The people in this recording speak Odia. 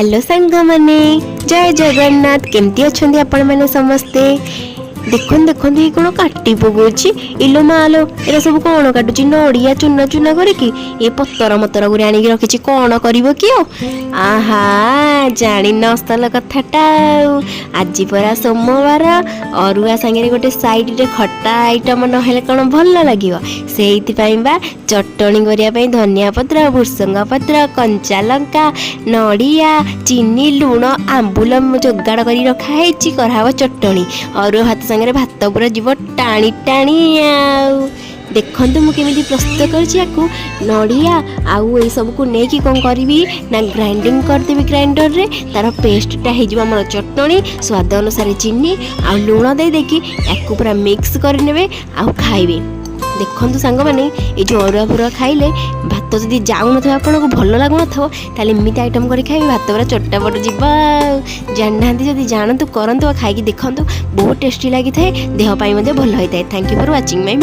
ହ୍ୟାଲୋ ସାଙ୍ଗମାନେ, ଜୟ ଜଗନ୍ନାଥ। କେମିତି ଅଛନ୍ତି ଆପଣମାନେ ସମସ୍ତେ? ଦେଖନ୍ତୁ ଦେଖନ୍ତୁ, ଇଏ କ'ଣ କାଟି ପକଉଛି? ଇଲୋ ମାଲୋ, ଏରା ସବୁ କ'ଣ କାଟୁଛି? ନଡ଼ିଆ ଚୁନା ଚୁନା କରିକି ଏ ପତର ମତର ଗୁରେ ଆଣିକି ରଖିଛି। କ'ଣ କରିବ କି ଆଉ? ଆହା, ଜାଣିନ ଅସଲ କଥାଟା। ଆଉ ଆଜି ପରା ସୋମବାର, ଅରୁଆ ସାଙ୍ଗରେ ଗୋଟେ ସାଇଡ଼ରେ ଖଟା ଆଇଟମ୍ ନହେଲେ କ'ଣ ଭଲ ଲାଗିବ? ସେଇଥିପାଇଁ ବା ଚଟଣି କରିବା ପାଇଁ ଧନିଆ ପତ୍ର, ଭୃସଙ୍ଗ ପତ୍ର, କଞ୍ଚା ଲଙ୍କା, ନଡ଼ିଆ, ଚିନି, ଲୁଣ, ଆମ୍ବୁଲ ଯୋଗାଡ଼ କରି ରଖା ହେଇଛି। କରାହବ ଚଟଣି। ଅରୁଆ ଭାତ ସାଙ୍ଗରେ ଭାତ ପୁରା ଯିବ ଟାଣି ଟାଣି। ଆଉ ଦେଖନ୍ତୁ ମୁଁ କେମିତି ପ୍ରସ୍ତୁତ କରୁଛି ୟାକୁ। ନଡ଼ିଆ ଆଉ ଏଇସବୁକୁ ନେଇକି କ'ଣ କରିବି ନା ଗ୍ରାଇଣ୍ଡିଙ୍ଗ କରିଦେବି ଗ୍ରାଇଣ୍ଡରରେ। ତାର ପେଷ୍ଟଟା ହେଇଯିବ ଆମର ଚଟଣି। ସ୍ୱାଦ ଅନୁସାରେ ଚିନି ଆଉ ଲୁଣ ଦେଇ ଦେଇକି ୟାକୁ ପୁରା ମିକ୍ସ କରିନେବେ ଆଉ ଖାଇବେ। ଦେଖନ୍ତୁ ସାଙ୍ଗମାନେ, ଏଇ ଯେଉଁ ଅରୁଆ ଫରୁଆ ଖାଇଲେ ଭାତ ଯଦି ଯାଉନଥିବ, ଆପଣଙ୍କୁ ଭଲ ଲାଗୁନଥିବ, ତାହେଲେ ଏମିତି ଆଇଟମ୍ କରି ଖାଇବେ, ଭାତ ପୁରା ଚଟାପଟ ଯିବ। ଆଉ ଜାଣିନାହାନ୍ତି ଯଦି, ଜାଣନ୍ତୁ, କରନ୍ତୁ ଆଉ ଖାଇକି ଦେଖନ୍ତୁ। ବହୁତ ଟେଷ୍ଟି ଲାଗିଥାଏ, ଦେହ ପାଇଁ ମଧ୍ୟ ଭଲ ହୋଇଥାଏ। Thank you for watching my